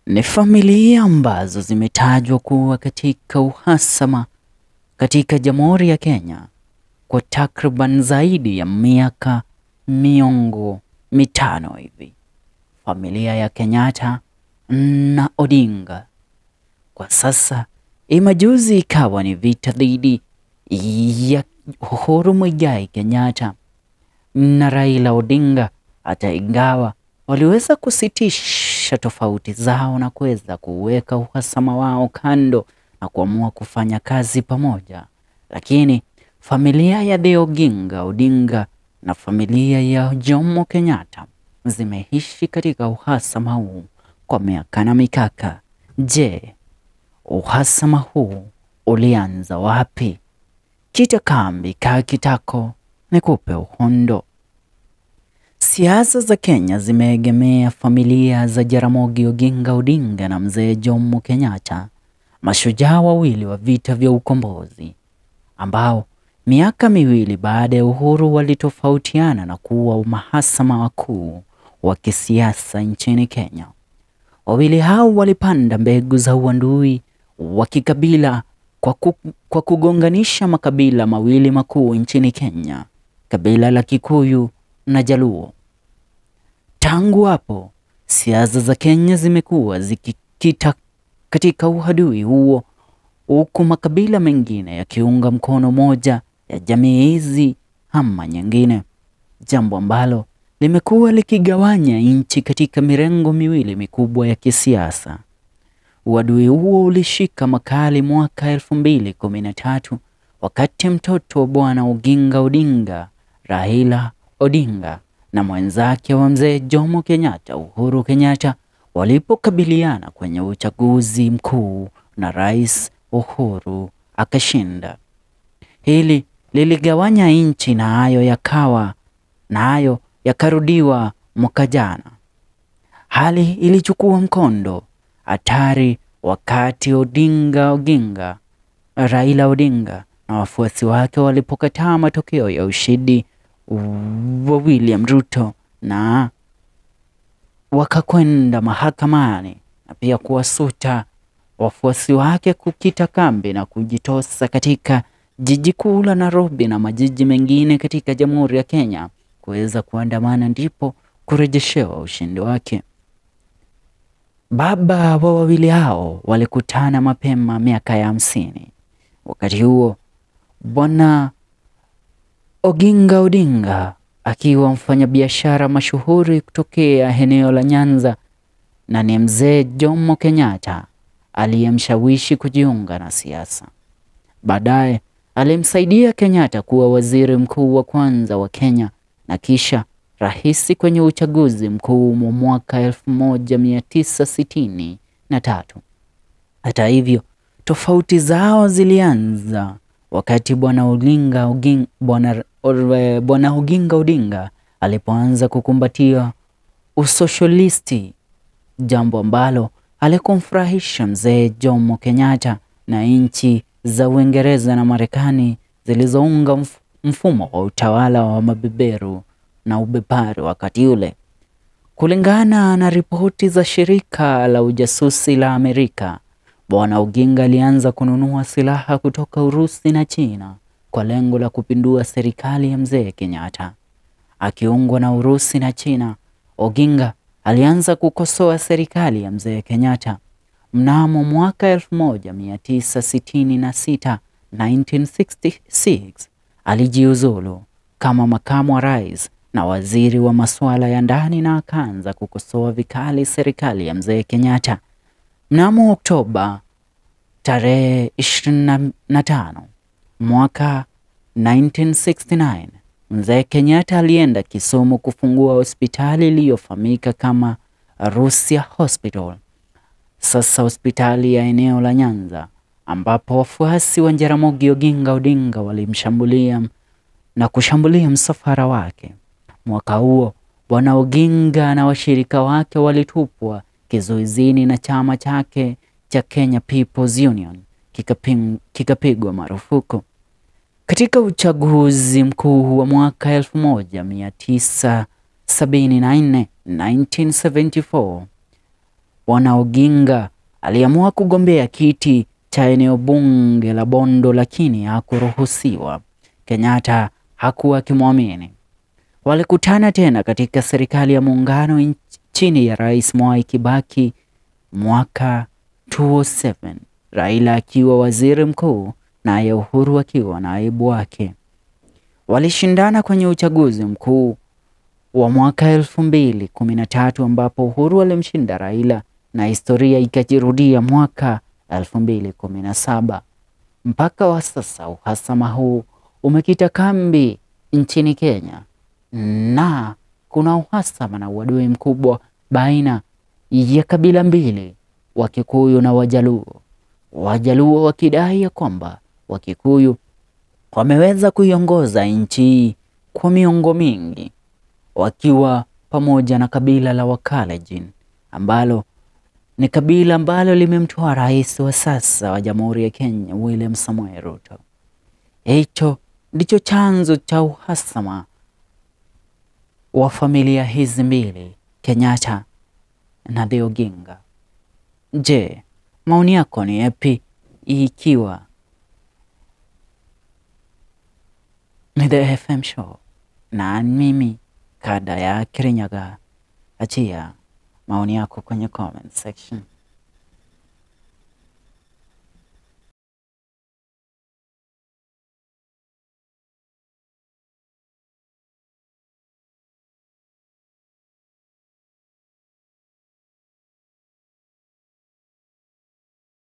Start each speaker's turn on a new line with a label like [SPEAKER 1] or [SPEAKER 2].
[SPEAKER 1] Ni familia ambazo zimetajwa kuwa katika uhasama katika Jamhuri ya Kenya kwa takriban zaidi ya miaka miongo mitano hivi. Familia ya Kenyatta na Odinga. Kwa sasa imajuzi ikawa ni vita dhidi ya Uhuru Muigai Kenyatta na Raila Odinga, hata ingawa waliweza kusitisha tofauti zao na kuweza kuweka uhasama wao kando na kuamua kufanya kazi pamoja. Lakini familia ya The Oginga Odinga na familia ya Jomo Kenyatta zimeishi katika uhasama huu kwa miaka na mikaka. Je, uhasama huu ulianza wapi? Kita kambi kaa kitako nikupe uhondo. Siasa za Kenya zimeegemea familia za Jaramogi Oginga Odinga na Mzee Jomo Kenyatta, mashujaa wawili wa vita vya ukombozi, ambao miaka miwili baada ya uhuru walitofautiana na kuwa mahasama wakuu wa kisiasa nchini Kenya. Wawili hao walipanda mbegu za uadui wa kikabila kwa kugonganisha makabila mawili makuu nchini Kenya, kabila la Kikuyu na Jaluo. Tangu hapo, siasa za Kenya zimekuwa zikikita katika uadui huo, huku makabila mengine yakiunga mkono moja ya jamii hizi ama nyingine, jambo ambalo limekuwa likigawanya nchi katika mirengo miwili mikubwa ya kisiasa. Uadui huo ulishika makali mwaka 2013 wakati mtoto wa Bwana Oginga Odinga, Raila Odinga, na mwenzake wa Mzee Jomo Kenyatta, Uhuru Kenyatta, walipokabiliana kwenye uchaguzi mkuu na Rais Uhuru akashinda. Hili liligawanya nchi na hayo yakarudiwa mwaka jana. Hali ilichukua mkondo hatari wakati Raila Odinga na wafuasi wake walipokataa matokeo ya ushindi wa William Ruto na wakakwenda mahakamani na pia kuwasuta wafuasi wake kukita kambi na kujitosa katika jiji kuu la Nairobi na majiji mengine katika Jamhuri ya Kenya kuweza kuandamana ndipo kurejeshewa ushindi wake. Baba wa wawili hao walikutana mapema miaka ya 50. Wakati huo Bwana Oginga Odinga akiwa mfanyabiashara mashuhuri kutokea eneo la Nyanza, na ni Mzee Jomo Kenyatta aliyemshawishi kujiunga na siasa. Baadaye alimsaidia Kenyatta kuwa waziri mkuu wa kwanza wa Kenya na kisha rais kwenye uchaguzi mkuu wa mwaka 1963. Hata hivyo, tofauti zao zilianza wakati Bwana Oginga Odinga alipoanza kukumbatia usoshalisti, jambo ambalo alikumfurahisha Mzee Jomo Kenyatta na nchi za Uingereza na Marekani zilizounga mfumo wa utawala wa mabeberu na ubepari wakati ule. Kulingana na ripoti za shirika la ujasusi la Amerika, Bwana Oginga alianza kununua silaha kutoka Urusi na China kwa lengo la kupindua serikali ya Mzee Kenyatta. Akiungwa na Urusi na China, Oginga alianza kukosoa serikali ya Mzee Kenyatta. Mnamo mwaka 1966, 1966, alijiuzulu kama makamu wa rais na waziri wa masuala ya ndani na akaanza kukosoa vikali serikali ya Mzee Kenyatta. Mnamo Oktoba tarehe 25 mwaka 1969, Mzee Kenyatta alienda Kisumu kufungua hospitali iliyofahamika kama Rusia Hospital, sasa hospitali ya eneo la Nyanza, ambapo wafuasi wa Jaramogi Oginga Odinga walimshambulia na kushambulia msafara wake. Mwaka huo Bwana Oginga na washirika wake walitupwa kizuizini na chama chake cha Kenya People's Union kikapigwa marufuku. Katika uchaguzi mkuu wa mwaka 1974, 1974, Bwana Oginga aliamua kugombea kiti cha eneo bunge la Bondo, lakini hakuruhusiwa. Kenyatta hakuwa akimwamini. Walikutana tena katika serikali ya muungano chini ya Rais Mwai Kibaki mwaka 2007, Raila akiwa waziri mkuu naye Uhuru akiwa naibu wake. Walishindana kwenye uchaguzi mkuu wa mwaka 2013 ambapo Uhuru alimshinda Raila na historia ikajirudia mwaka 2017. Mpaka wa sasa uhasama huu umekita kambi nchini Kenya, na kuna uhasama na uadui mkubwa baina ya kabila mbili, Wakikuyu na Wajaluo. Wajaluo wakidai ya kwamba Wakikuyu wameweza kuiongoza nchi kwa miongo mingi wakiwa pamoja na kabila la Wakalenjin ambalo ni kabila ambalo limemtoa rais wa sasa wa Jamhuri ya Kenya William Samoei Ruto. Hicho ndicho chanzo cha uhasama wa familia hizi mbili, Kenyatta na The Oginga. Je, maoni yako ni yapi? Ikiwa ni The FM Show na mimi Kada ya Kirinyaga, achia maoni yako kwenye comment section.